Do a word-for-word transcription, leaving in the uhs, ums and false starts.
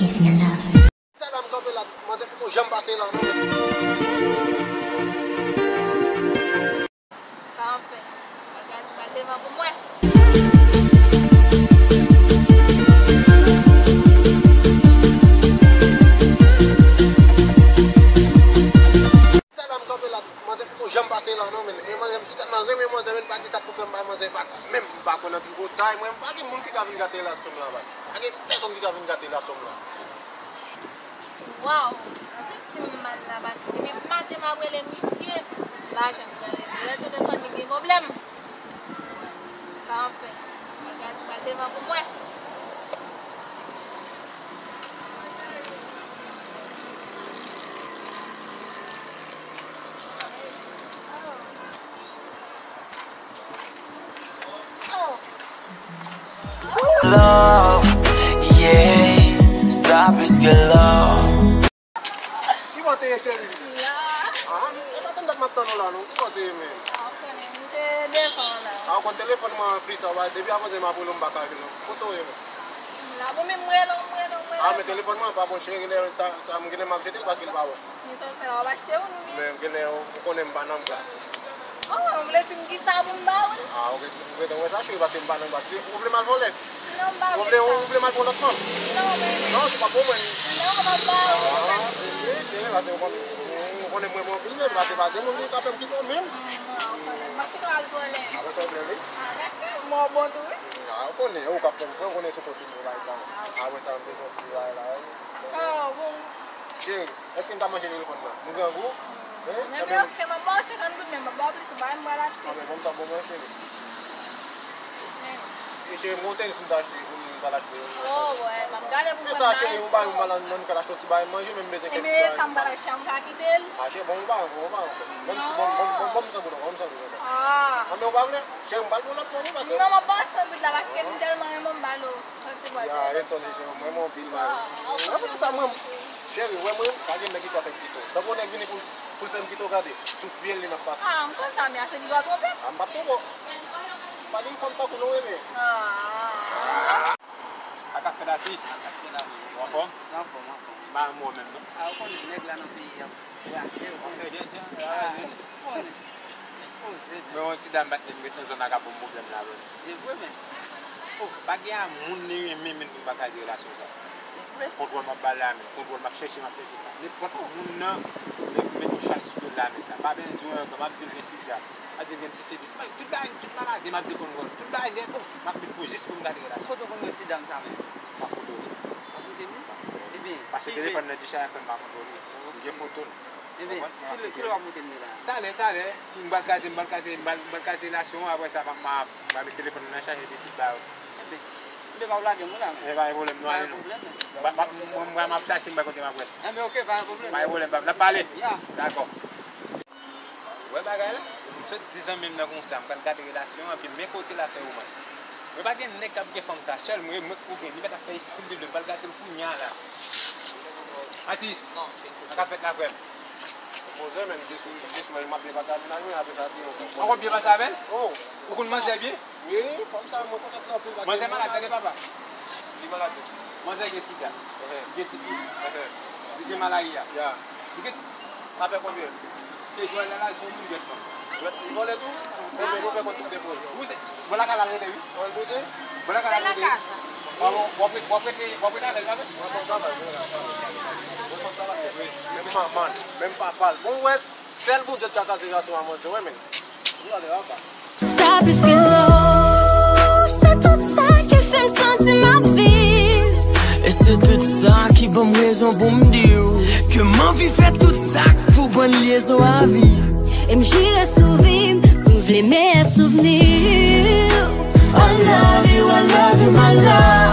Talè m kanpe la, manzè poko janm pase la, non. Sa w ap fè la? Al gad, al devan pou mwen. Talè m kanpe la, manzè poko janm pase la, non, men. E manzè, m si tèlman renmen manzè, men pa gen sa k pou fè m bay manzè vag. Menm m pa konn nan tripotay, mwen, m pa gen moun ki ka vin gate relasyon m la, baz. Pa gen pèsonn ki ka vin gate relasyon m la. Waw, m santi m mal la, paske depi maten m ap rele misye, m pa janm tande l. Lè telefòn li gen pwoblèm. Sa w ap fè? Al gad, al devan pou mwen. Love, yeah, sa plis ke love. Ki bò w te ye, cheri? La. Ah, e pa tann dat m ap tann ou la, non. Ki bò w te ye, men? Ah, ou konnen, m te devan w la. Ah, ou konn telefòn mwen an fri sa, w a, depi avanse m ap rele w, m pa ka jwenn ou. Kote w ye, men? M la, bon, men m rele w, m rele w, m rele w. Ah, men telefòn mwen an pa bon, cheri, genlè sa, sa, m genlè m ap jete l paske l pa bon. Men sa w fè la, w ap achte youn, oubyen? Men genlè, ou konnen m pa nan gras. Oh, ou vle di m kisa pou m ba ou l? Ah, ok, ou gentan wè sa, cheri, paske m pa nan gras. Ou vle m al vòlè? Non, m pa vle sa. Ou vle, ou vle m al pran lòt fanm? Non, men. Non, se pa pou mwen. Non, m ap ba ou l. Ah, ok, cheri, paske ou konn, ou konnen mwen, mwen anpil, men paske pa gen moun ki ka fè m kite w menm. Ah, ou konnen, m ap kite w al vòlè. Ah, bon, sa w vle, wi. Ah, mèsi, m wè w bon tou, wi. Ah, ou konnen, ou ka fè m, ou konnen se kote m travay sa. Ah, bon, sa m bezwen ti travay la, wi. Oh, bon. Cheri, èske n ka manje telefòn nan? Nou grangou? Hein? Ebyen, ok, m ap ba w senkant goud, men m ap ba w plis, ou pa wè m pral achte. Ah, men bon, sa bon, mwen, cheri. Men. E cheri, m gon tenis m ta achte, pou m ta al achte. Oh, wè, m ap gade pou m wè m ta achte. Cheri, ou bay, ou mal nan, nou ka achte yon ti bagay manje, men m bezwen kèk ti bagay. Ebyen, sa m pral achte, m ka kite l? Ah, cheri, bon, ou pa, bon, ou pa. Bon, bon, bon, bon, bon, m san goud ankò, m san goud ankò. Ah. Ah, men ou pa vle? Cheri, m pral pran lòt fanm, wi, paske. Non, m ap ba w san goud la, paske m tèlman renmen w, m ba l. Santi bò tèt. Ya, etone, cheri, mwen, mwen anpil, man. Ah, ah, mwen, mwen, sa, mwen, cheri, wè, mwen, pa gen nèg ki ka fè m kite w. Tankou yon nèg vini pou, pou l fè m kite w, gade, sou fye l, li m ap pase. Ah, m konn sa, men ase li va twonpe m. Ah, m p ap twonpe w. Pa gen fanm tankou nou, wi, men. Ah. Sa k ap fèt, atis? Ou anfòm? Anfòm, anfòm. M pa renmen w menm, non. Ah, ou konnen nèg la nan peyi a. Brase, ou konnen. Ou konnen. Poze. Men yon ti dam bat li, m ret nan zòn nan k ap ban m pwoblèm la, bro. Se vre, men. Oh, pa gen a moun li renmen, men pou m pa kraze relasyon sa. Se vre. Kontwòl m ap ba l la, men. Kontwòl m ap chèche, m ap chèche sa. Nenpòt moun nan, men pou met yon chaj sou do l la, men la. Pa bezwen di w ankò, m ap di l gen sida. M ap di l gen sifis. Tout bagay, tout maladi, m ap di kontwòl. Tout bagay gen, oh, m ap met pou jis pou m gade relasyon. Kote w konn wè ti dam sa, men? M ap montre w li. W ap montre m li? Ebyen, pase telefòn nan, di chay a fè m pa montre w li. Li gen foto l. Ebyen, kilè, kilè w ap montre m li la? Talè, talè. M pral kraze, m pral kraze, m pral, m pral kraze relasyon an, apre sa, m ap, m ap, m ap met telefòn nan nan chaj epi tout bagay. Ebyen, ebyen, pa w lage m, wi, la, men. E pa gen pwoblèm, non, ale non. Pa gen pwoblèm, men. M ap, m ap, mwen, mwen, m ap chache, m wè kote m ap wè. Ebyen, ok, pa gen pwoblèm. Pa gen pwoblèm, pap, n ap pale. Ya. Dakò. Wè bagay la? M sot di zanmi m nan konsa, m pral gate relasyon an, epi men kote l ap fè romans. Mwen pa gen nèg k ap gen fanm sa, sèl mwen, mwen k pou gen, li mèt ap fè estil li vle, m pral gate l kounya la. Atis, sa k ap fèt la frè m? Poze, men, m te sou, m te sou, m ap byen pase avè l, apre sa, te yon... Ou konn byen pase avè l? Oh. Ou konn manzè byen? Wi, fanm sa, mwen konn anpil bagay. Manzè malad, tande papa. Li malad tou. Manzè gen sida. Ehe. Li gen sifilis. Ehe. Li gen malari a. Ya. Li gen tout. Sa fè konbyen? Te jwe la, la, se yon moun jwèt fanm. Jwèt, li vòlè tou? Konbyen nou fè kont tout defo? Ou se, bon, lakay la l rete, wi. An bouze? Bon, lakay la l rete, wi. Bon, w ap rete, w ap rete, w ap rete avè l, avè l? Mwen konn sa, mwen konn sa. Menm manman l, menm papa l. Bon, wè. Sèl Bondye ki ka kraze relasyon a manzè, wè, men. Ou gade la, pa. Sa plis ke love, se tout sa ki fè m santi m ap viv. E se tout sa ki ban m rezon pou m di w ke m anvi fè tout sa k pou ban n lyezon a vi. E m jire sou vi m, m vle meyè souvni. I love you, I love you, my love.